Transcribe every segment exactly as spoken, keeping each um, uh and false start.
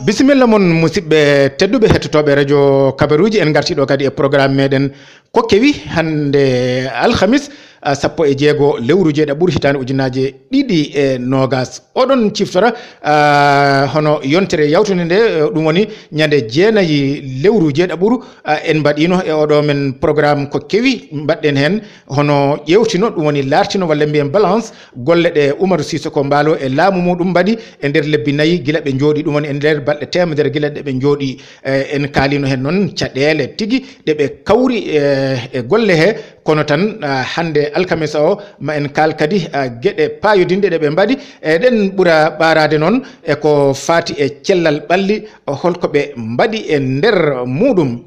Bisimilla mon, musidɓe tedduɓe hettotooɓe radio Kabaruuji. En ngartii ɗo kadi e programme meɗen Ko Kewi hannde alhamis, ah, sappo e jeego lewru jeeɗaɓuru hitaande ujunaaje ɗiɗi e noogas. Oɗon ciftora, ah, hono yontere yawtunde nde, eh, ɗum woni ñande jeenayi lewru jeeɗaɓuru, ah, en mbaɗiino e oɗo men programme Ko Kewi, mbaɗɗen heen hono ƴeewtino, ɗum woni laartino walla mbiyen balance, golle ɗe Umaru Sisoko Mbaalo e laamu muɗum mbaɗi e nder lebbi nayi gila ɓe njooɗi, ɗum woni e nder balɗe teemedere gila ɗe ɓe njooɗi. Eh, en kaalino heen noon caɗeele tigi ɗe ɓe kawri, eh, e golle he, kono tan, ah, hannde alkamisa o ma en kaal kadi, ah, geɗe paayodinɗe ɗe ɓe mbaɗi. Eɗen ɓura ɓaaraade noon e ko faati e cellal ɓalli, holko ɓe mbaɗi e nder muɗum.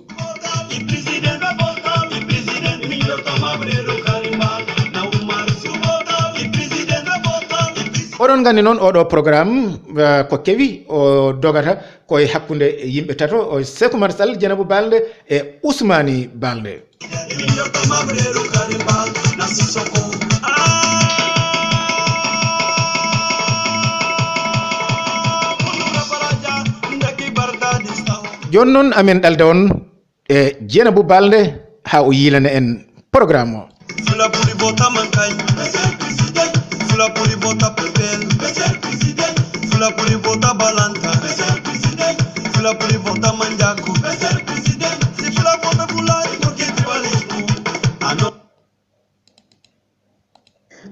Oɗon nganndi noon oɗo programme, eh, Ko Kewi o dogata ko e hakkunde yimɓe tato, o Seeku Umar Sall, Jeenabu Balde e Usmaani Balde. Jooni noon amen ɗalda on e Jeenabu Balde haa o yiilana en programme o. Fula buri bota mankai, fula buri bota pepel, fula buri bota balanta, fula buri bota manjaku, si fula bota bulai, no kiti baliku. Ano.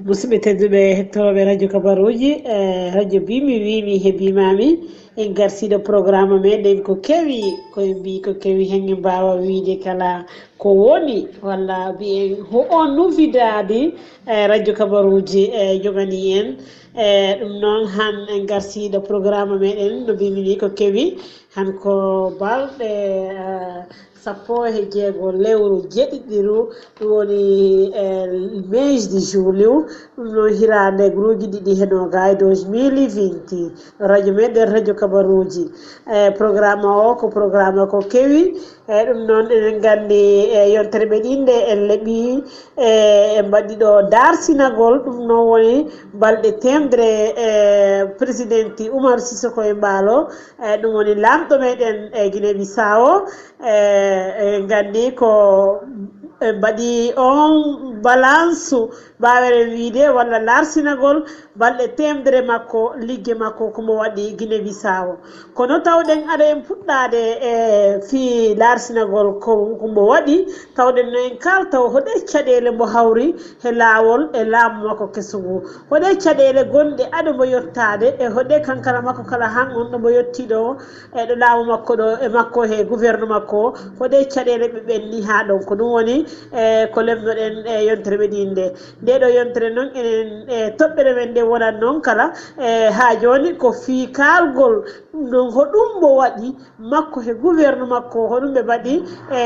Musidɓe tedduɓe hettooɓe radio Kabaruuji, eh, radio Bimi Wimi he Bimami, en gartiiɗo programme meɗen Ko Kewi, ko en mbii Ko Kewi, heen en mbaawa wiyde kala ko woni, walla mbiyen ho on nuvidaadi, eh, radio Kabaruuji, eh, joganii en. Eh, ɗum noon, han en gartiiɗo programme meɗen, no mbimi ni, Ko Kewi, han ko balɗe, eh, sappo he jeego lewru jeɗiɗiru, ɗum woni, eh, mês de julho, ɗum noon hitaande ujunaaji ɗiɗi he noogaas, deux mille vingt, radio meɗen, radio Kabaruuji. Eh, programme o ko programme Ko Kewi, eh, ɗum noon eɗen nganndi, eh, yontere ɓeɗiinde en leɓi, eh, en mbaɗi ɗo dartinagol, ɗum noon woni balɗe teemedere, eh, président Umar Sisoko Embaló, eh, ɗum woni laamɗo meɗen e Guinée Bissau. Eh, eɗen nganndi ko, eh, mbaɗi on balance, mbaaweren wiyde, walla larsinagol balɗe teemedere makko, ligge makko, ko mbo waɗi Guinée Bissau. Kono tawɗen aɗa en puɗɗaade e fii larsinagol ko, ko mbo waɗi, tawɗen no en kaaltaw hoɗe caɗeele mbo hawri he laawol e laamu makko keso ngu. Hoɗe caɗeele gonɗe aɗa mbo yottaade e hoɗe kankara makko kala han on ɗo mbo yottii ɗo e ɗo laamu makko ɗo e makko he gouvernement makko, hoɗe caɗeele ɓe ɓenni haa ɗon. Ko ɗum woni, e, ko lemnoɗen e yontere ɓeɗiinde. Nde ɗo yontere noon enen, e, toɓɓere men nde wonat noon kala, e, haa jooni ko fii kaalgol ɗum ɗon, hoɗum mbo waɗi makko he gouvernement makko, hoɗum ɓe mbaɗi, e,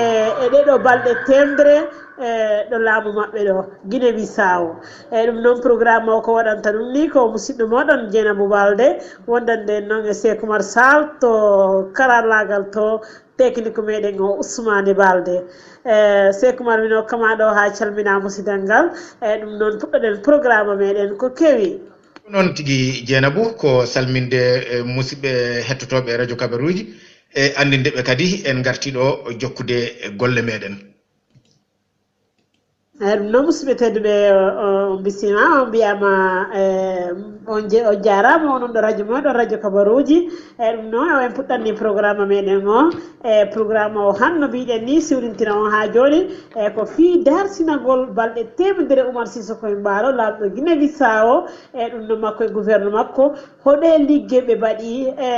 e ɗeɗo balɗe teemedere, e, ɗo laamu maɓɓe ɗo, Guinée Bissau. E, ɗum noon programme o ko waɗanta ɗum ni ko musidɗo moɗon Jeenabu Balde, wondande en noon e Seeku Umar Sall to karallaagal to technique meɗen o Usmaani Balde. E, Seeku Umar, min okkama ɗo haa calmina musidal ngal. E, ɗum noon puɗɗoɗen programme meɗen Ko Kewi. Ko noon tigi Jeenabu, ko salminde, e, musidɓe hettotooɓe radio Kabaruuji e anndinde ɓe kadi en ngartii ɗo jokkude golle meɗen. Eyi, ɗum noon, musidɓe tedduɓe, o, o, on mbisiima, on mbiyaama, e, on je-, on jaaraama, onon ɗo radio mon ɗo, radio Kabaruuji. Eyi, ɗum noon, en puɗɗatni programme meɗen o. E, programme o han, no mbiɗen ni, siwrintira on haa jooni. E, ko fii dartinagol balɗe teemedere Umar Sisoko Embaló, laamɗo Guinée Bissau. E, ɗum noon, makko e gouvernement makko. Hoɗe ligge ɓe mbaɗi, e,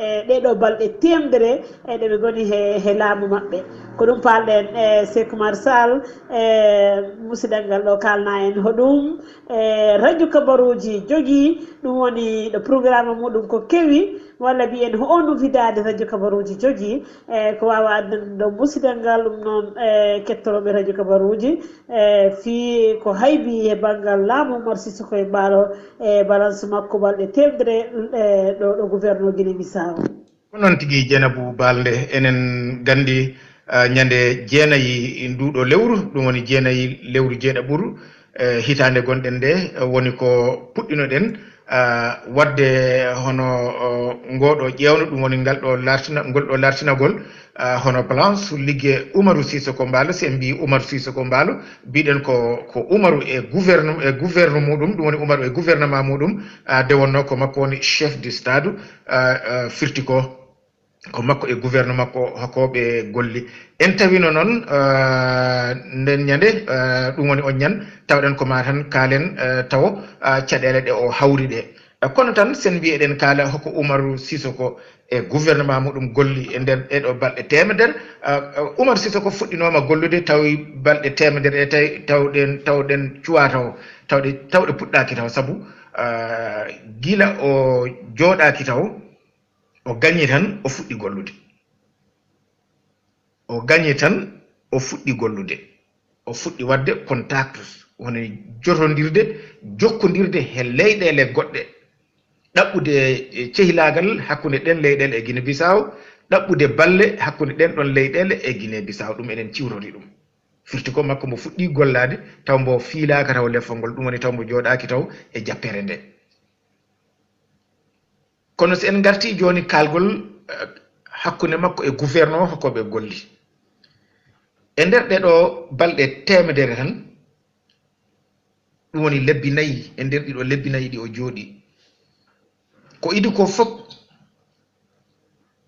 e, ɗeɗo balɗe teemedere, e, ɗe ɓe ngoni he, he laamu maɓɓe. Ko ɗum paalɗen, e, Seeku Umar Sall, e, musidal ngal ɗo kaalna en hoɗum, e, radio Kabaruuji jogii, ɗum woni ɗo programme muɗum Ko Kewi, walla mbiyen ho on nuvidaade radio Kabaruuji jogii, e, ko waawa addan ɗo musidal ngal, ɗum noon, e, kettorooɓe radio Kabaruuji, e, fii ko haybi he banngal laamu Umar Sisoko Embaló, e, balance makko balɗe teemedere, e, ɗo, ɗo gouvernement Guinée Bissau. Ko noon tigi, Jeenabu Balde, enen nganndi, ah, ñande jeenayi nduuɗo lewru, ɗum woni jeenayi lewru jeeɗaɓuru, e, hitaande gonɗen nde, e, woni ko puɗɗinoɗen Ah, waɗde hono, o, ngoo ɗoo ƴeewno, ɗum woni ngal ɗoo lartina-, ngol ɗoo lartinagol, ah, hono plan sur ligge Umaru Sisoko Mbaalo. Si en mbiyi Umaru Sisoko Mbaalo, mbiɗen ko, ko Umaru e gouverne-, e gouverne muɗum, ɗum woni Umaru e gouvernement muɗum, ah, nde wonnoo ko makko woni chef du Stade, ah, ah, firti ko ko makko e gouverne makko hokooɓe golli. En tawino noon, ah, nden ñande, ah, ɗum woni on ñan, tawɗen ko maa tan kaalen, ah, tawo, ah, caɗeele ɗe o hawri ɗe. Ah, kono tan, sen mbiyeɗen kaala hoko Umaru Sisoko e gouvernement muɗum golli e nder ɗeɗo balɗe teemedere. Ah, ah, Umaru Sisoko fuɗɗinooma gollude tawi balɗe teemedere e tawi tawɗen, tawɗen cuwa taw, tawɗe, tawɗe puɗɗaaki taw, sabu, ah, gila o jooɗaaki taw, o gañi tan, o fuɗɗi gollude. O gañi tan, o fuɗɗi gollude. O fuɗɗi waɗde contact, woni jotondirde, jokkondirde he leyɗeele goɗɗe. Ɗaɓɓude, e, cehilaagal hakkunde ɗen leyɗeele e Guinée Bissau, ɗaɓɓude balle hakkunde ɗen ɗon leyɗeele e Guinée Bissau. Ɗum enen ciwtori ɗum. Firti ko makko mbo fuɗɗii gollaade, taw mbo fiilaaka taw leffol ngol, ɗum woni taw mbo jooɗaaki taw e jappere nde. Kono si en ngartii jooni kaalgol, eh, hakkunde makko e gouverne o, hokooɓe golli. E nder ɗeɗo balɗe teemedere tan, ɗum woni lebbi nayi, e nder ɗiɗo lebbi nayi ɗi o jooɗii. Ko idi ko fof,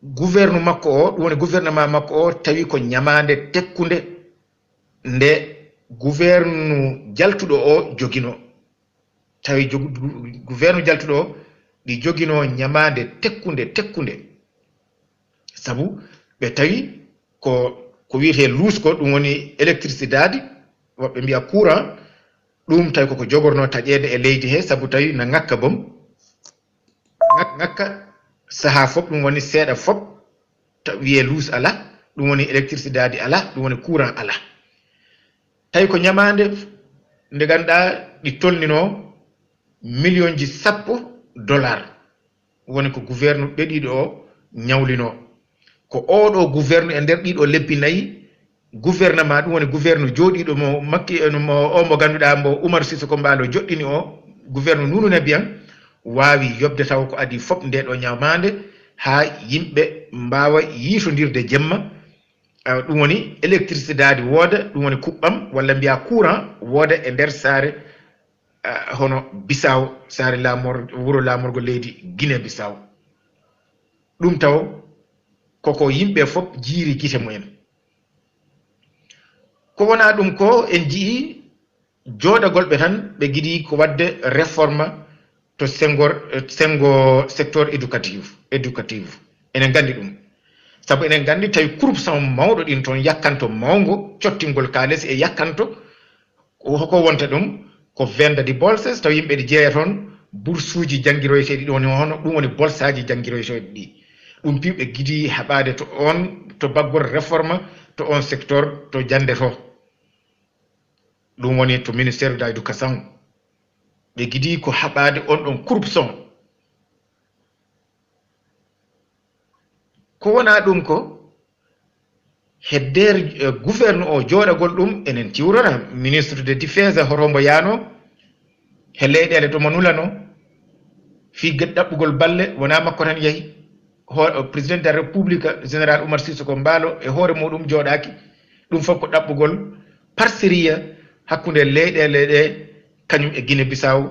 gouverne makko o, ɗum woni gouvernement makko o, tawi ko ñamaande tekkunde nde gouverne jaltuɗo o joginoo. Tawi jogu-, gouverne jaltuɗo o, ɗi joginoo ñamaande tekkunde, tekkunde. Sabu ɓe tawi ko, ko wiyetee luus ko, ɗum woni électricité daadi, woɓɓe mbiya courant, ɗum tawi koko jogornoo taƴeede e leydi he, sabu tawi na ŋakka boom. Ŋak-, ŋakka sahaa fof, ɗum woni seeɗa fof, ta-, wiyee luus alaa, ɗum woni électricité daadi alaa, ɗum woni courant alaa. Tawi ko ñamaande nde ngannduɗaa ɗi tolninoo millionji sappo dollar, woni ko gouverne ɓeɗiiɗo o ñawlinoo. Ko oɗo gouverne e nder ɗiɗo lebbi nayi, gouvernement, ɗum woni gouverne jooɗiiɗo mo Makki, eh, mo, o mo ngannduɗaa mbo Umar Sisoko Mbaalo joɗɗini o, gouverne Nunu Nabiyan, waawi yoɓde taw ko adii fof nde ɗo ñamaande haa yimɓe mbaawa yiitondirde jemma. Ah, ɗum woni électricité daadi wooda, ɗum woni kuɓɓam, walla mbiya courant wooda e nder saare, ah, hono Bissau, saare laamor-, wuro laamorgo leydi Guinée Bissau. Ɗum taw koko yimɓe fof jiiri gite mumen. Ko wonaa ɗum ko en njii jooɗagol ɓe tan, ɓe ngiɗi ko waɗde réforme to sengo, sengo secteur éducatif, éducatif. Enen nganndi ɗum. Sabu enen nganndi tawi corruption mawɗo ɗin toon, yakkanto mawngo, cottingol kaalisi e yakkanto, ko, ko wonta ɗum, ko vente de bourses, taw yimɓe ɗi jeeya toon, boursuuji janngiroyteeɗi ɗum woni hono, ɗum woni bolsaaji janngiroyteeɗi ɗi. Ɗum piiw ɓe ngiɗi haɓaade to on, to baggol réforme, to on secteur, to jannde to. Ɗum woni to ministère de l'éducation. Ɓe ngiɗi ko haɓaade on ɗon corruption. Ko wonaa ɗum ko, heddeer, eh, gouverne o jooɗagol ɗum, enen ciwrora, ministre de défense, hoto mbo yaano, he leyɗeele to mo nulano, fii ged ɗaɓɓugol balle, wonaa makko tan yahi. Ho-, président de la République, général Oumar Sissoko Embaló, e hoore muɗum jooɗaaki. Ɗum fof ko ɗaɓɓugol parceria hakkunde leyɗeele ɗe, kañum e Guinée Bissau,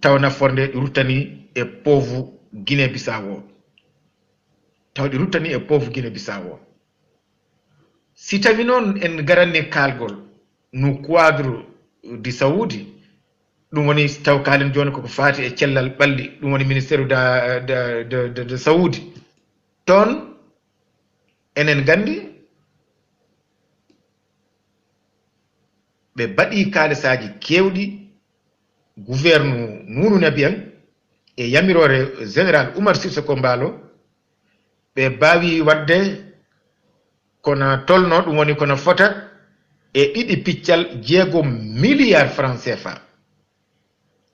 tawa nafoore nde ruttani e poovu Guinée Bissau o. Tawa ɗi ruttani e poovu Guinée Bissau o. Si tawi noon en garanni kaalgol no quadre di Saudi, ɗum woni taw kaalen jooni koko faati e cellal ɓalli, ɗum woni ministère da, da, da, da, da Saudi. Toon enen nganndi ɓe mbaɗi kaalisaaji keewɗi, gouverne Nunu Nabiyan e yamiroore général Oumar Sissoko Embaló, ɓe mbaawi waɗde kono tolno, ɗum woni kono fota e ɗiɗi piccal jeego milliard franc C F A.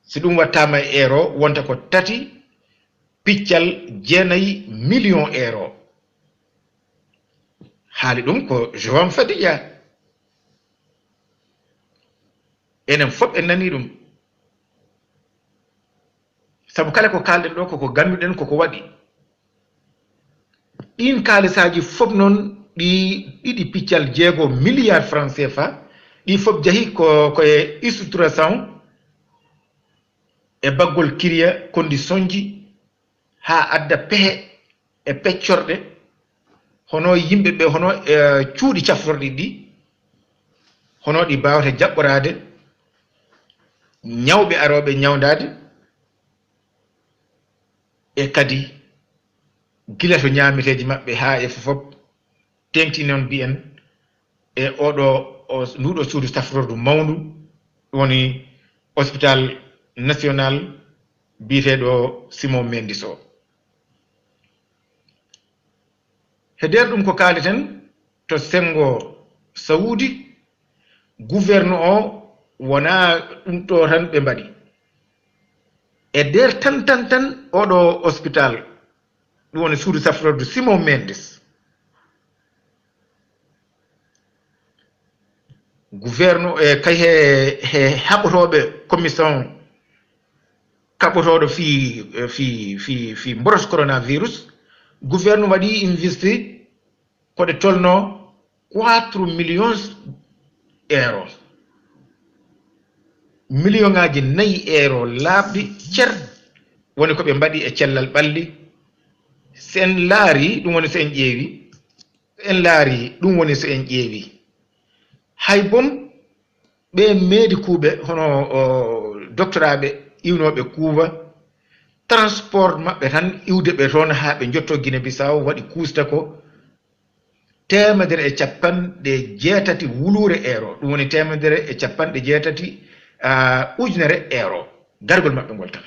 Si ɗum wattaama e euro, wonta ko tati piccal jeenayi million euro. Haali ɗum ko João Fadiga. Enen fof en nani ɗum. Sabu kala ko kaalɗen ɗo koko ganduɗen koko waɗi. Ɗin kaalisaaji fof noon ɗi ɗiɗi piccal jeego milliard franc C F A, ɗi fof jahi ko ko e structuration e baggol kiriya konndi sonji haa adda pehe e peccorɗe hono yimɓe ɓe hono e cuuɗi cafrorɗi ɗi hono ɗi mbaawata jaɓɓoraade ñawɓe arooɓe ñawndaade e kadi gila to ñaameteeji maɓɓe haa e fof teeŋti noon mbiyen e oɗo nduɗo suudu safrordu mawndu woni hospital national biyeteeɗo Simon Mendis o. He nder ɗum ko kaaleten to senngo Sawuudi, guwernu o wonaa ɗum ɗo tan ɓe mbaɗi. E nder tan tan tan oɗo hospital ɗum woni suudu safrordu Simon Mendis. Guwernu e kay he he haɓotooɓe commission kaɓotooɗo fii fii fii fii mboros coronavirus, guwernu waɗi investi ko ɗe tolno quatre millions euro. Million ngaji nayi euro laaɓɗi cer woni ko ɓe mbaɗi e cellal ɓalli. So en laari ɗum woni so en ƴeewi so en laari ɗum woni so en ƴeewi hay bom ɓe meedi kuuɓe hono doctoraɓe iwnooɓe kuuba transport maɓɓe tan iwde ɓe toon haa ɓe njotto Guinée Bissau waɗi kuusta ko teemedere e capanɗe jeetati wuluure euro ɗum woni teemedere e capanɗe jeetati ujunere euro gargol maɓɓe ngol tan.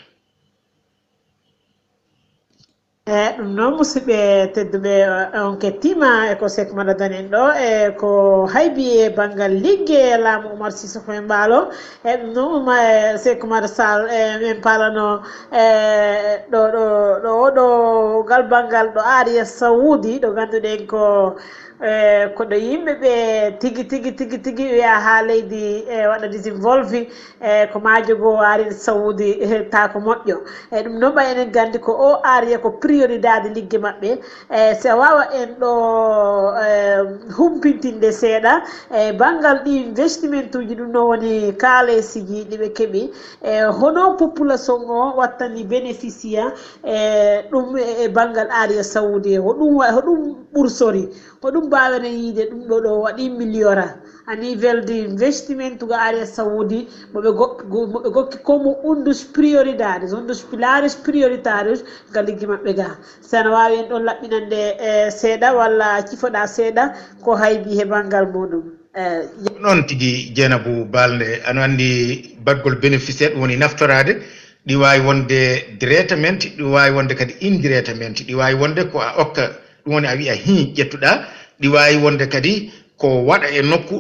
E ɗum noon musidɓe tedduɓe on kettima e ko sek maɗa danen ɗo e ko haybi e banngal ligge e laamu Oumar Sissoko e mbaalo e ɗum noon ma e sek maɗa sal e min palano e ɗo ɗo ɗo oɗo ngal banngal ɗo Aria Saoudi ɗo ngannduɗen ko e koɗo yimɓe ɓe tigi tigi tigi tigi wiya ha leydi e waɗa disinvolvi e ko maajo goo arin sawudi e ta ko moƴƴo e ɗum noon ɓay enen gandi ko o aria ko prioridade ligge maɓɓe e si a wawa en ɗo e humpintinde seeɗa e banngal ɗi investimentuji ɗum noon woni kaalesiji ɗi ɓe keɓi e hono population o wattani bénéficier e ɗum e banngal aria sawudi e hoɗum hoɗum ɓursori Ko ɗum mbaaweren yiyde ɗum ɗo ɗo waɗi milyora a nivel de investimentu ga Arabie Saoudi mo ɓe gokki mo ɓe gokki comme um dos prioridades um dos pilares prioritários ga liggi maɓɓe ga. Si ana waawi en ɗoon laɓɓinande e seeɗa walla cifoɗa seeɗa ko haybi he banngal muɗum. Noon tigi Jeenabu Balde, ano anndi baɗgol bénéficiaire ɗum woni naftoraade, ɗi waawi wonde directement, ɗi waawi wonde kadi indirectement, ɗi waawi wonde ko a okka ɗum woni a wiya hii ƴettuɗa, ɗi waawi wonde kadi ko waɗa e nokku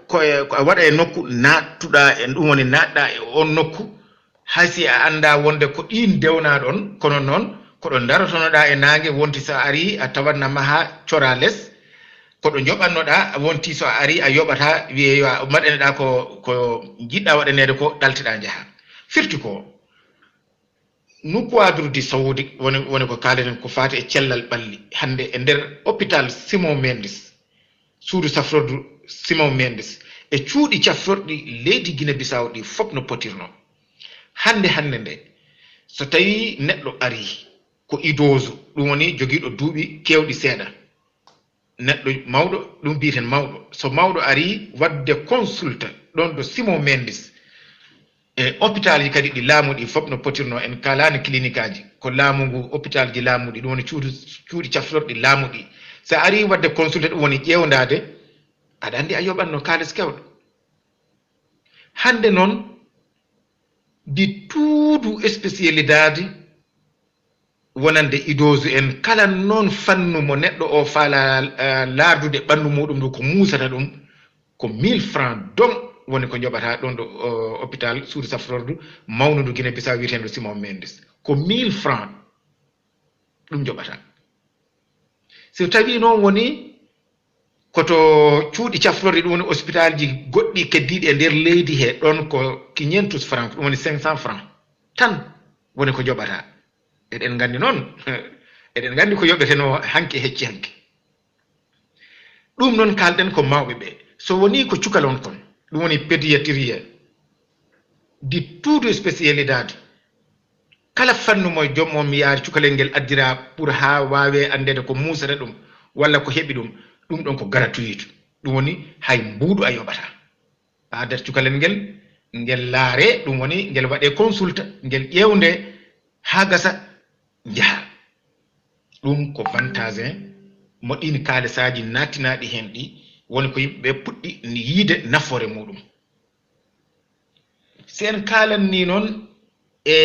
ko e ko a waɗa e nokku naattuɗa e ɗum woni naatɗa e on nokku, hay si a annda wonde ko ɗin dewna ɗon, kono noon ko ɗo darotonoɗa e naange wonti so a ari a tawatna maha cora les, ko ɗo joɓannoɗa wonti so a ari a yoɓata wiye yo a mbaɗaneɗa ko ko jiɗɗa waɗanede ko ɗalteɗa jaaha. Firti ko Nukkuwaaduru di Sawuudi woni woni ko kaaleten ko faati e cellal ɓalli hannde e nder hôpital Simon Mendes, suudu safrordu Simon Mendes e cuuɗi cafrorɗi leydi Guinée Bissau ɗi fof no potirno. Hannde hannde nde, so tawii neɗɗo arii ko idooso, ɗum woni jogiiɗo duuɓi keewɗi seeɗa, neɗɗo mawɗo ɗum mbiyeten mawɗo so mawɗo ari wadde consulte ɗon ɗo Simon Mendis e hôpital ji kadi ɗi laamu ɗi fof no potirno en kalani clinique aji ko laamu ngu hôpital ji laamu ɗi ɗum woni cuuɗi cuuɗi cafrorɗi laamu ɗi so ari wadde consulte ɗum woni ƴeewndade aɗa andi a yoɓatno kaalis kewɗo hande noon di tuudu spécialidade wonande idoosu en kala noon fannu mo neɗɗo o faala laardude ɓanndu muɗum ndu ko muusata ɗum ko mille francs dong woni ko joɓata ɗon ɗo hôpital suudu safrordu mawnundu Guinée Bissau wiyeteendu Simon Mendes ko mille francs ɗum joɓata so tawi noon woni koto cuuɗi cafrorɗi ɗum woni hospital ji goɗɗi keddiiɗi e nder leydi he ɗon ko quinientos francs ɗum woni cinq cents francs tan Woni ko joɓata. Eɗen nganndi noon, eɗen nganndi ko yoɓetenoo hanki e hecci hanki. Ɗum noon kaalɗen ko mawɓe ɓe. So wonii ko cukaloñ kon, ɗum woni pediatrie, di tuudu spécialité, kala fannu mo e joom on mi yaari cukalel ngel addira pour haa waawee anndeede ko muusata ɗum walla ko heɓi ɗum, ɗum ɗon ko gratuit. Ɗum woni hay mbuuɗu a yoɓataa. A addat cukalel ngel, ngel laaree, ɗum woni ngel waɗee consulta, ngel ƴeewndee haa gasa njaha. Ɗum ko vantage en mo ɗiin kaalisaaji naattinaaɗi heen ɗi woni ko yimɓe ɓe puɗɗi yiide nafoore muɗum. Si en kaalan ni noon e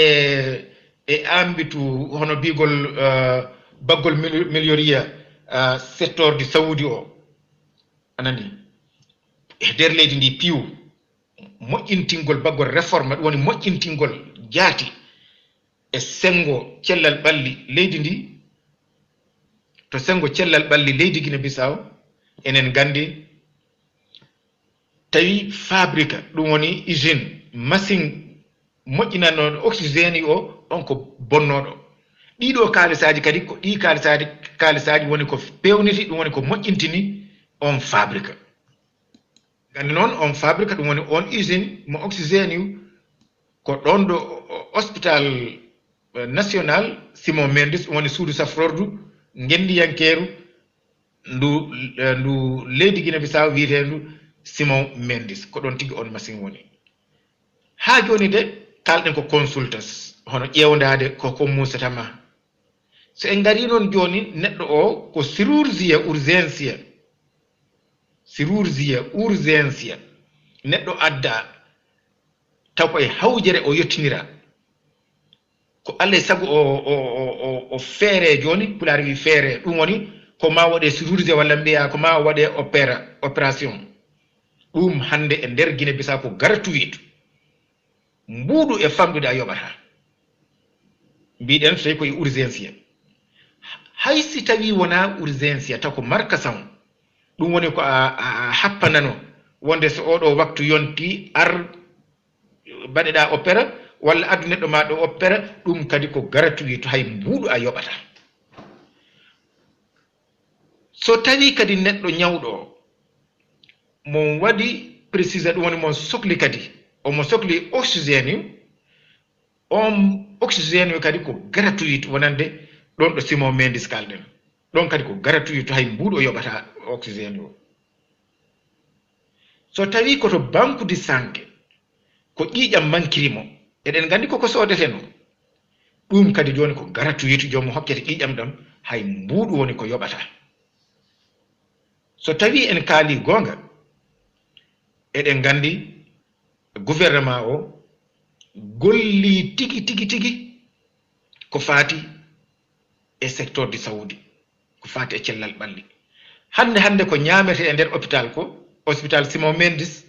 e ambitu hono bigol uh, baggol milioriya uh, secteur du saudi o anani e nder leydi ndi piw moƴƴintingol baggol réforme ɗum woni moƴƴintingol jaati e senngo cellal ɓalli leydi ndi to senngo cellal ɓalli leydi Guinée Bissau enen nganndi tawi fabrika ɗum woni usine machine moƴƴinannooɗo oxygène o on ko bonnooɗo ɗiɗo kaalisaaji kadi ko ɗi kaalisaaji kaalisaaji woni ko pewniti ɗum woni ko moƴƴintini on fabrika nganndi noon on fabrika ɗum woni on usine mo oxygène ko ɗon ɗo hospital national Simon Mendis ɗum woni suudu safrordu ngenndiyankeeru ndu ndu leydi Guinée Bissau wiyeteendu Simon Mendis ko ɗon tigi on machine woni haa jooni de kaalɗen ko consultas hono ƴeewndaade ko ko muusata ma so en ngarii noon jooni neɗɗo o ko chirurgia urgencia chirurgia urgencia neɗɗo adda taw koye hawjere o yettinira ko alay sago o o o o feere jooni pulaar wi feere ɗum woni ko ma waɗe chirurgie walla mbiya ko ma waɗe opéra opération ɗum hannde e nder Guinée Bissau ko gratuit mbuuɗu e famɗude a yoɓata mbiɗen so tawi koye urgencia hay si tawi wona urgencia taw ko markasan ɗum woni ko a happanano wonde so oɗo waktu yonti ar mbaɗeɗa opéra walla addu neɗɗo ma ɗo opéra ɗum kadi ko gratuit hay mbuuɗu a yoɓata so tawi kadi neɗɗo ñawɗo o mo waɗi précise ɗum woni mo sokli kadi omo sokli oxygène on oxygène o kadi ko gratuit wonande ɗon ɗo Simon Mendis kalɗen ɗon kadi ko gratuit hay mbuuɗu o yoɓata oxygène o so tawi koto banque de santé ko ƴiiƴam mankiri mo eɗen nganndi koko soodeteno ɗum kadi jooni ko gratuit joomum hokkete ƴiiƴam ɗam hay mbuuɗu woni ko yoɓata so tawi en kaali goonga eɗen nganndi gouvernement o golli tigi tigi tigi ko faati e secteur du saudi ko faati e cellal ɓalli hannde hannde ko ñaamete e nder hôpital ko hospital Simon Mendis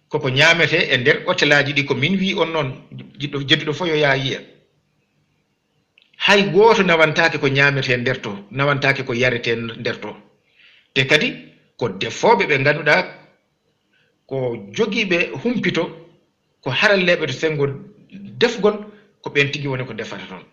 koko ñaamete e nder hôtelaaji ɗi ko min wii on noon jiɗɗo jedduɗo fof yo yaa yiya hay gooto nawantaake ko ñaamete nder to nawantaake ko yarete nder to te kadi ko defooɓe ɓe ngannduɗaa ko jogiiɓe humpito ko haralleeɓe to senngo defgol ko ɓeen tigi woni ko defata toon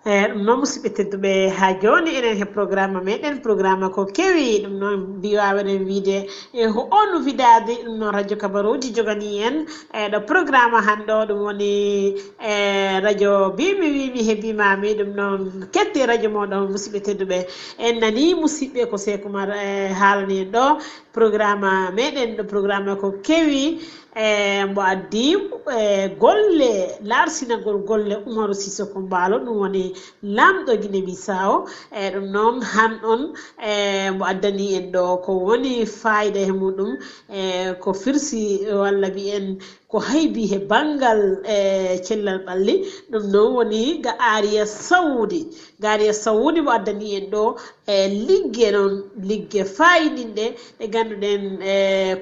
eyi ɗum noon musidɓe tedduɓe haa jooni enen he programme meɗen programme ko kewi ɗum noon mbiwaweɗen wiide e ko on widade ɗum noon radio kabaruji jogani en eɗo programme hande o ɗum woni e radio mbimi wimi heɓimami ɗum noon ketti radio moɗon musidɓe tedduɓe en nani musidɓe ko sekumar e haalani en ɗo programme meɗen ɗo programme ko kewi e mbo addi e golle larsinagol golle umaru sisoko mbaalo ɗum woni lamɗo guine bisao e ɗum noon han on e mbo addani en ɗo ko woni fayida he muɗum e ko firsi walla mbiyen ko haybi he banngal e cellal ɓalli ɗum noon woni ga ariya sawdi ga ariya sawdi mo addani en ɗo e ligge noon ligge fayidinɗe ɗe ngannduɗen e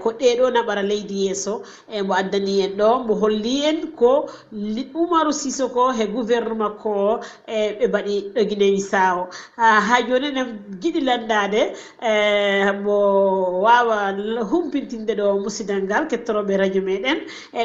ko ɗeɗo naɓara leydi yeeso e mo addani en ɗo mo holli en ko umaru sisoko he gouvernement ko e ɓe mbaɗi ɗo guinée bissau ha jooni enen jiɗi lanndade e mo wawa humpintinde ɗo musidal ngal kettoroɓe radio meɗen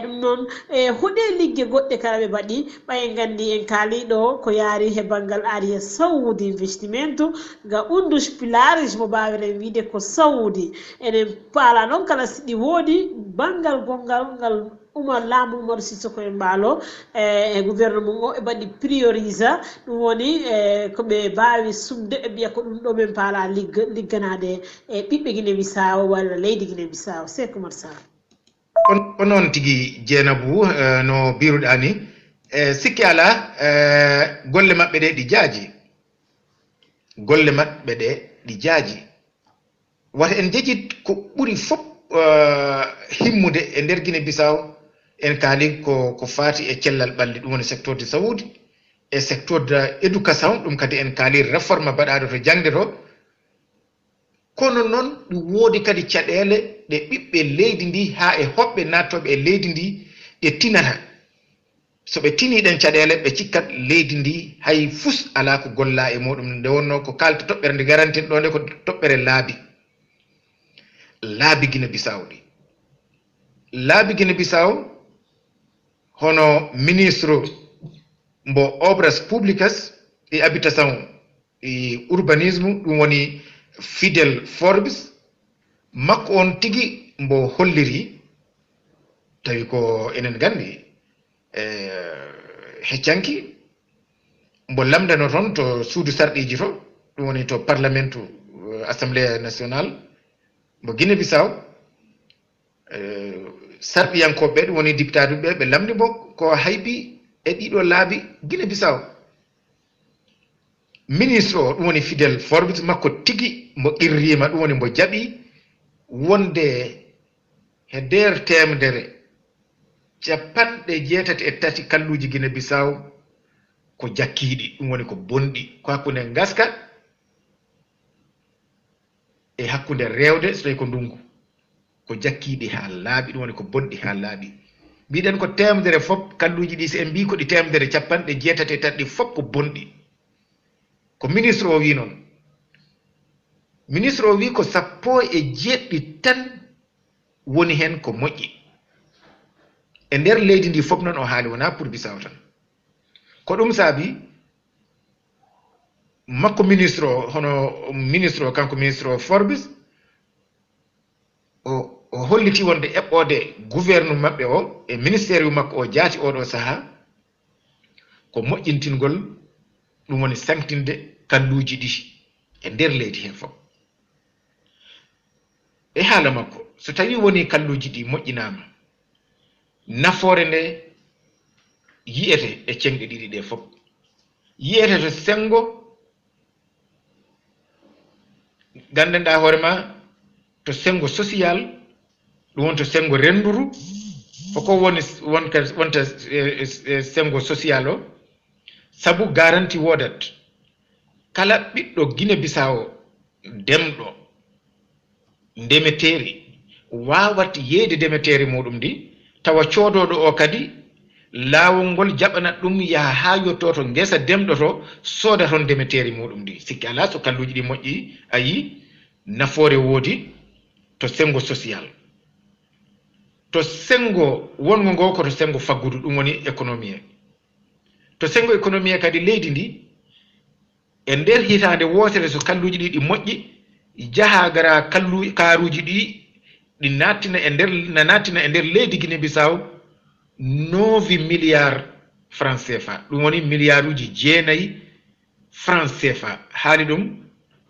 Ɗum noon, e hoɗe ligge goɗɗe kala ɓe mbaɗi, ɓay en nganndi en kaali ɗo ko yaari he banngal Arabie Saoudi investimentu, ga undus pilaris mo mbaaweren wiide ko Saoudi. Enen paala noon kala siɗi woodi banngal gonngal ngal Umar laamu Umar Sissoko Embaló, e, e gouvernement o e mbaɗi priorisa, ɗum woni, e, ko ɓe mbaawi sumde ɓe mbiya ko ɗum ɗo men paala ligg-, ligganaade e ɓiɓɓe Guinée Bissau walla leydi Guinée Bissau. Seek Umar Sall. On, ko noon tigi Jeenabu, eh, no mbiruɗaa ni, eh, sikki alaa, eh, golle maɓɓe ɗe ɗi jaaji. Golle maɓɓe ɗe ɗi jaaji. Wata en njejit ko ɓuri fof, eh, himmude e nder Guinée Bissau, en kaali ko, ko faati e cellal ɓalli, ɗum woni secteur de saoudi, e secteur de éducation, ɗum kadi en kaali réforme baɗaaɗo to jaŋde to. Kono noon ɗum woodi kadi caɗeele ɗe ɓiɓɓe leydi ndi haa e hoɓɓe naattooɓe e leydi ndi ɗe tinata. So ɓe tinii ɗen caɗeele, ɓe cikkat leydi ndi hay fus alaa ko gollaa e muuɗum. Nde wonnoo ko kaalta toɓɓere nde garantin ɗoo nde ko toɓɓere laabi. Laabi Guinée Bissau ɗi. Laabi Guinée Bissau hono ministre mbo Obras Públicas e Habitação e Urbanismo, ɗum woni Fidel Forbes, makko on tigi mbo holliri, tawi ko enen nganndi, e, heccanki, mbo lamndano toon to suudu sarɗiiji to, ɗum woni to Parlamentu, eh, Assemblée Nationale, mbo Guinée Bissau, eh, sarɗiyankooɓe ɓe, ɗum woni dipitaaduɓe ɓe, ɓe lamndi mbo ko haybi e ɗiɗo laabi Guinée Bissau. Ministre o, ɗum woni Fidel Forbes, makko tigi mbo qirriima, ɗum woni mbo jaɓi wonde he nder teemedere capanɗe jeetati e tati kalluuji Guinée Bissau ko jakkiiɗi, ɗum woni ko bonɗi, ko hakkunde ngaska e hakkunde rewde, so tawi ko ndungu, ko jakkiiɗi haa laaɓi, ɗum woni ko bonɗi haa laaɓi. Mbiɗen ko teemedere fof, kalluuji ɗi, so en mbii ko ɗi teemedere, capanɗe jeetati e tati ɗi fof ko bonɗi. Ko ministre o wii noon. Ministre o wii ko sappo e jeeɗiɗi tan woni heen ko moƴƴi. E nder leydi ndi fof noon o haali, wonaa pour Bissau tan. Ko ɗum saabi makko ministre o, hono ministre o, kanko ministre o Forbes, o, o holliti wonde eɓɓoode gouvernement maɓɓe o e ministère makko o jaati oɗo sahaa ko moƴƴintingol, ɗum woni saŋtinde kalluuji ɗi e nder leydi hee fof. E haala makko, so tawii wonii kalluuji ɗi moƴƴinaama, nafoore nde yiyete e ceŋɗe ɗiɗi ɗe fof. Yiyete to senngo, nganndanɗaa hoore ma, to senngo social, ɗum woni to senngo rennduru, ko ko woni wonka, wonta, e, e, e senngo social o, sabu garanti woodat. Kala ɓiɗɗo Guinée Bissau demɗo ndemeteeri waawat yeeyde ndemeteeri muuɗum ndi, tawa coodooɗo o kadi laawol ngol jaɓanat ɗum yaha haa yottoo to ngesa demɗo to, sooda toon ndemeteeri muuɗum ndi. Sikki alaa, so kalluuji ɗi moƴƴi, a yii nafoore woodi to senngo social. To senngo wonngo ngo ko to senngo faggudu, ɗum woni économie. To senngo économie kadi leydi ndi, e nder hitaande wootere, so kalluuji ɗi ɗi moƴƴi, jahaa garaa kallu-, kaaruuji ɗi, ɗi naattina e nder, na naattina e nder leydi Guinée Bissau nove milliards francs C F A. Ɗum woni miliyaaruuji jeenayi francs C F A. Haali ɗum,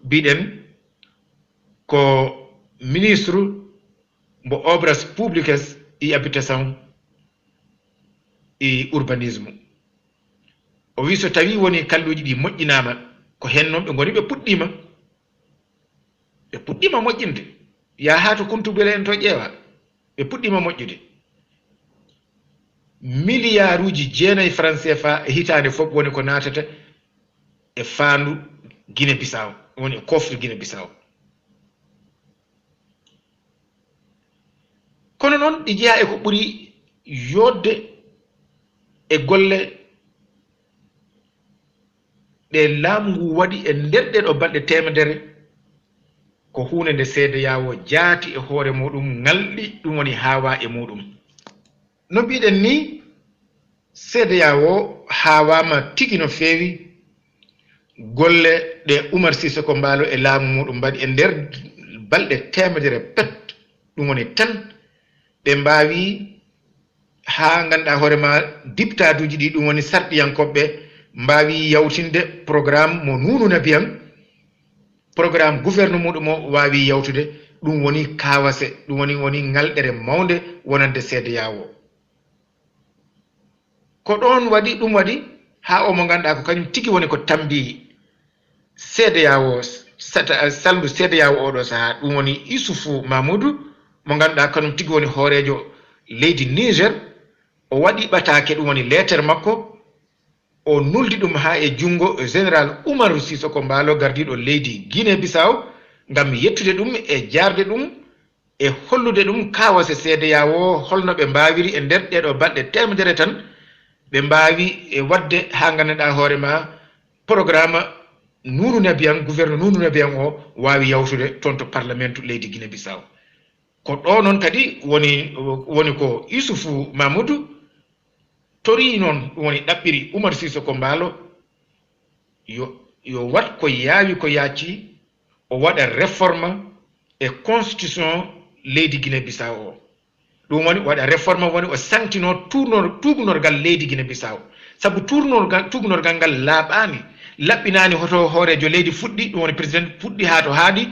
mbiɗen ko ministre mbo Obras Públicas e Habitação e Urbanismo. O wii so tawii wonii kalluuji ɗi moƴƴinaama, ko heen noon ɓe ngoni, ɓe puɗɗiima. Ɓe puɗɗiima moƴƴinde. Yaha haa to Kuntubule en to ƴeewa. Ɓe puɗɗiima moƴƴude. Miliyaaruuji jeenayi francs C F A e hitaande fof woni ko naatata e faandu Guinée Bissau, woni e koofdu Guinée Bissau. Kono noon ɗi jeyaa e ko ɓuri yooɗde e golle ɗe laamu ngu waɗi e nder ɗee ɗoo balɗe teemedere, ko huunde nde C E D E A O jaati e hoore muuɗum, ŋalɗi, ɗum woni haawaa e muuɗum. No mbiɗen ni, cedeao haawaama tigi no feewi. Golle ɗe Umar Sisoko Mbaalo e laamu muɗum mbaɗi e nder balɗe teemedere pet, ɗum woni tan ɓe mbaawi, haa ngannduɗaa hoore ma, diptaaduuji ɗi, ɗum woni sarɗiyankooɓe, mbaawi yawtinde programme mo Nuunu Nabiyan, programme gouverne muɗum o waawi yawtude. Ɗum woni kawase, ɗum woni, woni ŋalɗere mawnde wonande cedeao. Ko ɗoon waɗi, ɗum waɗi haa o mo ngannduɗaa ko kañum tigi woni ko tammbi cedeao, sata-, salndu cedeao oɗo sahaa, ɗum woni Isufu Mamudu, mo ngannduɗaa kañum tigi woni hooreejo leydi Niger. O waɗi ɓataake, ɗum woni leeter makko, o nuldi ɗum haa e junngo Général Umaru Sisoko Mbaalo, gardiiɗo leydi Guinée Bissau, ngam yettude ɗum e jaarde ɗum e hollude ɗum kawase cedeao, holno ɓe mbaawiri e nder ɗeeɗo balɗe teemedere tan, ɓe mbaawi e waɗde haa ngannduɗaa hoore ma, programme Nuunu Nabiyan, gouverne Nuunu Nabiyan o waawi yawtude toon to parlementu leydi Guinée Bissau. Ko ɗo noon kadi woni, woni ko Isufu Mamudu torii noon, ɗum woni ɗaɓɓiri Umar Sisoko Mbaalo yo, yo waɗ ko yaawi ko yaacci, o waɗa réforme e constitution leydi Guinée Bissau o. Ɗum woni waɗa réforme, woni o saŋtino tuurnor-, tuugnorgal leydi Guinée Bissau. Sabu tuurnorgal, tuugnorgal ngal laaɓaani, laɓɓinaani. Hoto hooreejo leydi fuɗɗi, ɗum woni président fuɗɗi haa to haaɗi,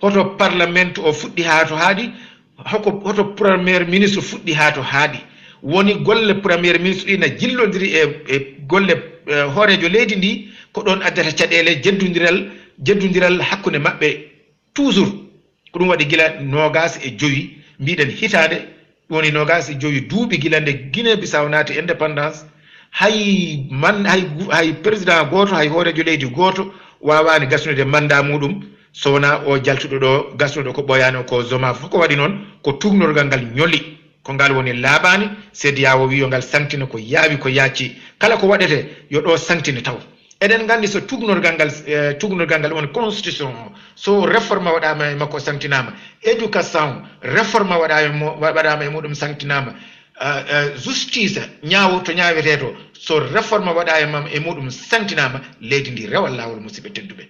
hoto parlement o fuɗɗi haa to haaɗi, hoko, hoto premier ministre fuɗɗi haa to haaɗi. Woni golle premier ministre ɗi na jillondiri e, e golle, e, hooreejo leydi ndi, ko ɗoon addata caɗeele jeddondiral, jeddondiral hakkunde maɓɓe toujours. Ko ɗum waɗi gila noogaas e jowi, mbiɗen hitaande, ɗum woni noogaas e jowi duuɓi gila nde Guinée Bissau naati indépendance, hay man-, hay gu-, hay président gooto, hay hooreejo leydi gooto waawaani gasnude mandat muɗum, so wonaa o jaltuɗo ɗo, gasnuɗo ko ɓooyaani o, ko Zoma. Fof ko waɗi noon, ko tuugnorgal ngal ñoli, ko ngal woni laaɓaani, cedeao wi yo ngal saŋtina ko yaawi ko yaacci. Kala ko waɗetee, yo ɗo saŋtine taw. Eɗen nganndi so tuugnorgal ngal, eh, tuugnorgal ngal woni constitution o, so réforme waɗaama e makko saŋtinaama, éducation, réforme waɗaama e mo-, wa-, waɗaama e muɗum saŋtinaama, eh, eh, justice, ñaawo to ñaawetee to, so réforme waɗaama e muɗum saŋtinaama, leydi ndi rewat laawol, musidɓe tedduɓe.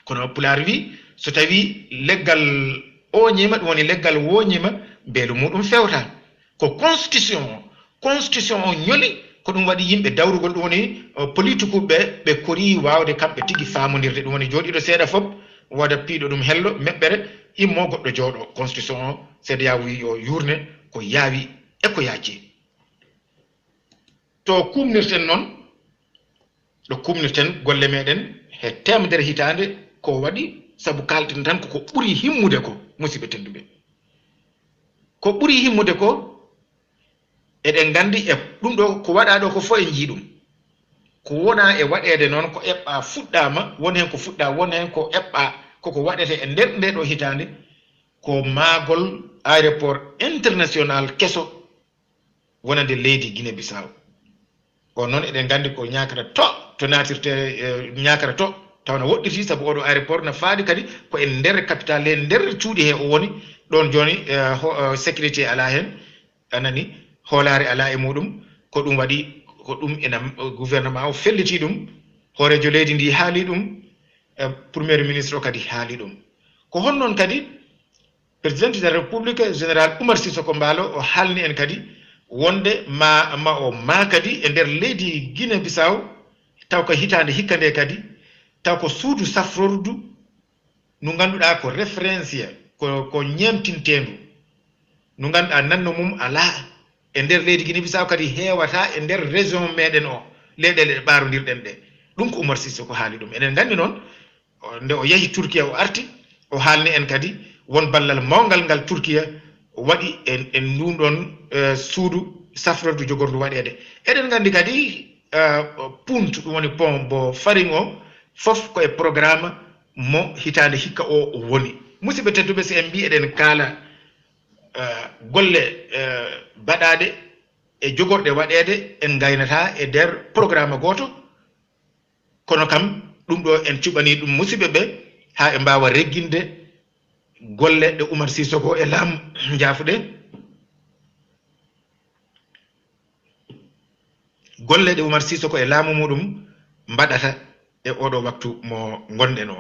Kono Pulaar wi, so tawi leggal ooñiima, ɗum woni leggal wooñiima, mbeelu muɗum fewta. Ko constitution o, constitution o ñoli, ko ɗum waɗi yimɓe dawrugol, ɗum woni, o, politikuɓe ɓe kori waawde kamɓe tigi faamondirde, ɗum woni jooɗiiɗo seeɗa fof wooda piiɗo ɗum hello, meɓɓere, immo goɗɗo jooɗo. Constitution o, cedeao wi yo yuurne ko yaawi e ko yaacci. To kuumnirten noon, ɗo kuumnirten golle meɗen he teemedere hitaande, ko waɗi sabu kaalten tan ko ko ɓuri himmude ko, musidɓe tedduɓe. Ko ɓuri himmude ko, eɗen nganndi e ɗum ɗo ko waɗaa ɗo ko fof en njii ɗum. Ko wonaa e waɗeede noon, ko eɓɓaa fuɗɗaama, won heen ko fuɗɗaa, won heen ko eɓɓaa, koko waɗetee e nder nde ɗo hitaande, ko maagol aéroport international keso wonande leydi Guinée Bissau. On noon eɗen nganndi ko ñaakata to, to naatirte, eh, ñaakata to, taw na woɗɗiti, sabu oɗo aéroport na faaɗi kadi ko e nder capitale, e nder cuuɗi he o woni. Ɗoon jooni, eh, ho-, eh, sécurité alaa heen, a nani, hoolaare alaa e muɗum. Ko ɗum waɗi, ko ɗum ena, gouvernement o felliti ɗum, hooreejo leydi ndi haali ɗum, eh, premier ministre o kadi haali ɗum. Ko honnoon kadi Président de la République, Général Oumar Sissoko Embaló, o haalni en kadi wonde ma, ma o maa kadi e nder leydi Guinée Bissau, taw ko hitaande hikka nde kadi, taw ko suudu safrordu ndu ngannduɗaa ko référence, ko, ko ñeemtinteendu, ndu ngannduɗaa nanndo mum alaa e nder leydi Guinée Bissau, kadi heewataa e nder région meɗen o, leyɗeele ɗe ɓaarondirɗen ɗe. Ɗum ko Oumar Sissoko haali ɗum. Eɗen nganndi noon, o, nde o yahi Turkiya, o arti, o haalni en kadi won ballal mawngal ngal Turkiya waɗi e, e ndun ɗon, eh, suudu safrordu jogordu waɗeede. Eɗen nganndi kadi, eh, punt, ɗum woni pont mo Farin o, fof ko e programme mo hitaande hikka o woni. Musidɓe tedduɓe, si en mbii eɗen kaala, eh, golle, eh, baɗaaɗe e jogorɗe waɗeede, en ngaynataa e nder programme gooto. Kono kam, ɗum ɗo en cuɓanii ɗum musidɓe ɓe, haa ɓe mbaawa regginde golle ɗe Oumar Sissoko e laamu, njaafuɗe, golle ɗe Umar Sisoko e laamu muɗum mbaɗata e oɗo waktu mo ngonɗen o.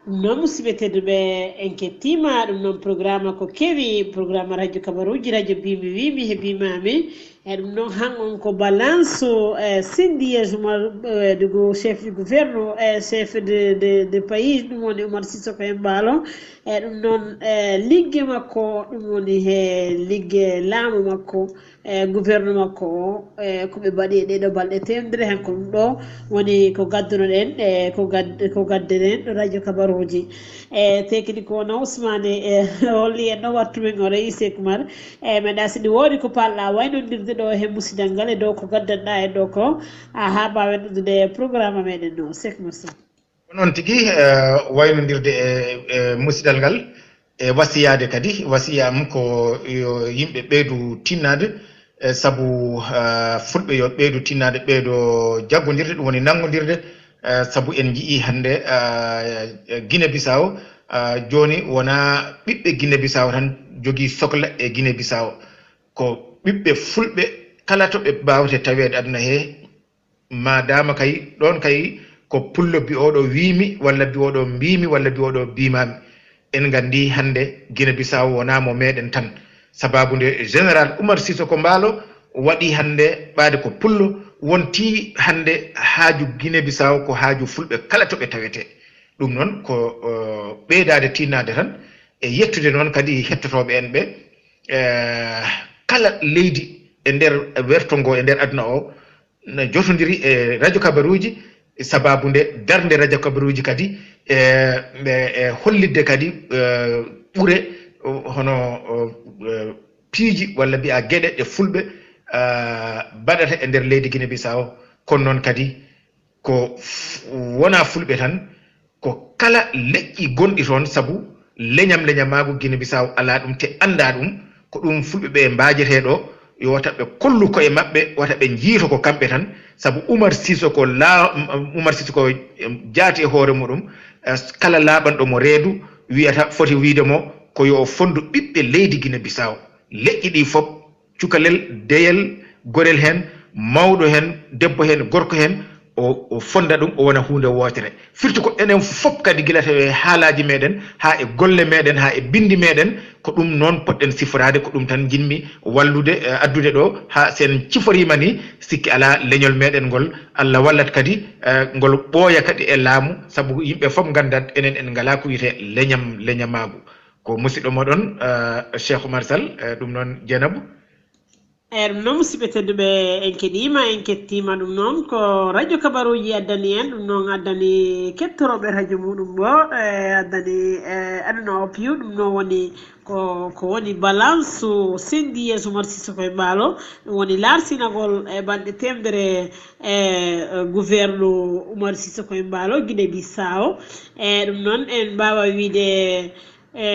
Ɗum noon, musidɓe tedduɓe, en kettiima. Ɗum noon, programme ko kewi, programme radio kabaruuji, radio Bimi Wimi he Bimami. E ɗum noon, han on ko balance, e, sendiyes mo, e, dugo chef du gouverneur, e, chef de, de, de pays, ɗum woni Umar Sisoko e Mbaalo. E ɗum noon, e, ligge makko, ɗum woni he ligge laamu makko. E gouvernement makko o, e ko ɓe mbaɗi e ɗeɗo balɗe temedere, hanko ɗum ɗo woni ko gaddunoɗen, e ko gadde ko gaddeɗen ɗo radio kabaruuji. E tekniko wona Ousmane, e holli en no wattu men o reyi Seekumar. E meɗa siɗi woodi ko palɗa waynondirde ɗo he musidal ngal e dow ko gaddanɗa e ɗo ko, a ha mbawen uddude programme meɗen no Seekumar Sow. Ko noon tigi, eh, waynondirde e, e musidal ngal, e wasiyaade kadi, wasiya am ko yo yimɓe ɓeydu tinnaade, eh, sabu, eh, fulɓe yo ɓeydu tinnaade, ɓeydo jaggondirde, ɗum woni nanngondirde, eh, sabu en njiyii hannde, eh, Guinée Bissau, eh, jooni wonaa ɓiɓɓe Guinée Bissau tan jogii sokla e Guinée Bissau, ko ɓiɓɓe fulɓe kala to ɓe mbaawte taweede aduna he, maadaama kay ɗoon kay ko pullo bi'ooɗo wiimi walla bi'ooɗo mbiimi walla bi'ooɗo biimaami. En nganndi hannde Guinée Bissau wonaa mo meeɗen tan, sabaabu nde général Umar Sisoko Mbaalo waɗi hannde ɓaade ko pullo, wonti hannde haaju Guinée Bissau ko haaju fulɓe kala to ɓe tawetee. Ɗum noon ko, eh, ɓeydaade tinnaade tan e yettude noon kadi hettotooɓe en ɓe, eh, kala leydi e nder werto ngo e nder aduna o, no jotondiri e radio kabaruuji, sabaabu nde darnde radio kabaruuji kadi, e, e, e hollitde kadi, e, ɓure, o, hono, o, e, piiji walla mbiya geɗe ɗe fulɓe, ah, mbaɗata e nder leydi Guinée Bissau. Kono noon kadi ko f-, wonaa fulɓe tan, ko kala leƴƴi gonɗi toon, sabu leñam leñamaagu Guinée Bissau alaa ɗum te anndaa ɗum, ko ɗum fulɓe ɓe mbaajetee ɗo, yo wata ɓe kollu koye maɓɓe, wata ɓe njiito ko kamɓe tan, sabu Umar Sisoko laa-, Umar Sisoko, em, jaati e hoore muɗum, eh, kala laaɓanɗo mo reedu wiyata, foti wiyde mo ko yo o fonndu ɓiɓɓe leydi Guinée Bissau. Leƴƴi ɗi fof, cukalel, deyel, gorel heen, mawɗo heen, debbo heen, gorko heen, o, o fonnda ɗum, o wona huunde wootere. Firti ko enen fof kadi, gila to e haalaaji meɗen, haa e golle meɗen, haa e binndi meɗen, ko ɗum noon poɗɗen siforaade, ko ɗum tan njiɗmi wallude, eh, addude ɗo, haa so en ciforiima ni, sikki alaa leñol meɗen ngol, Allah wallat kadi, eh, ngol ɓooya kadi e laamu, sabu yimɓe fof nganndat enen en ngalaa ko wiyetee leñam, leñamaagu. Ko musidɗo moɗon, eh, Cheikh Oumar Sall, eh, ɗum noon Dieynabou. Eyi, ɗum noon, musidɓe tedduɓe, en keɗiima, en kettiima. Ɗum noon ko radio kabaruuji addani en, ɗum noon addani kettorooɓe radio muɗum o, e addani, e aduna o piiw. Ɗum noon woni ko, ko woni balance sendiyes Umar Sisoko e Mbaalo. Ɗum woni laartinagol e balɗe teemedere e, e gouverneur Umar Sisoko e Mbaalo, Guinée Bissau. E ɗum noon en mbaawa wiyde, e,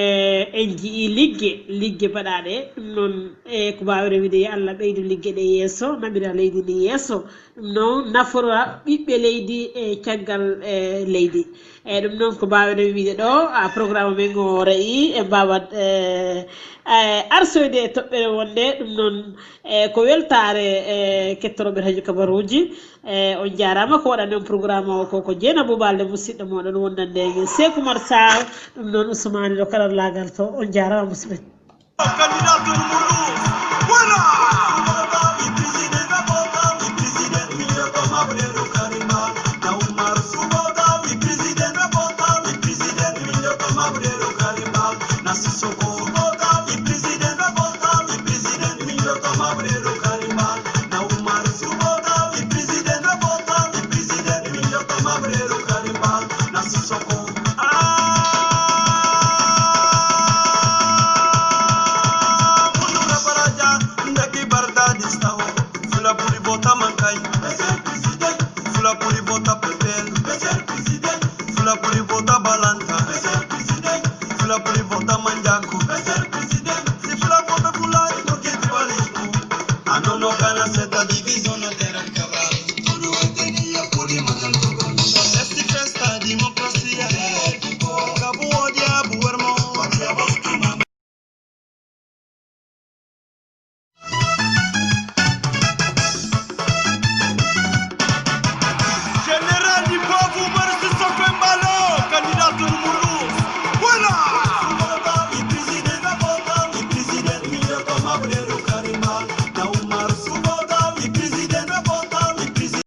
en njiyii ligge, ligge baɗaaɗe. Ɗum noon, e, ko mbaawɗen wiyde, yo Allah ɓeydu ligge ɗe yeeso, naɓira leydi ndi yeeso. Ɗum noon nafora ɓiɓɓe leydi e caggal, e, leydi. E ɗum noon ko mbaawɗen wiyde ɗo, a, programme men o re'i, e mbaawat, e, e, arsoyde e toɓɓere wonde. Ɗum noon, e, ko weltaare, e, kettorooɓe radio kabaruuji. E, on njaaraama. Ko waɗani on programme o ko, ko Dieynabou Balde, musidɗo moɗon wondande e men Seeku Umar Sall, ɗum noon Ousmane ɗo karallaagal to. On njaaraama, musidɓe.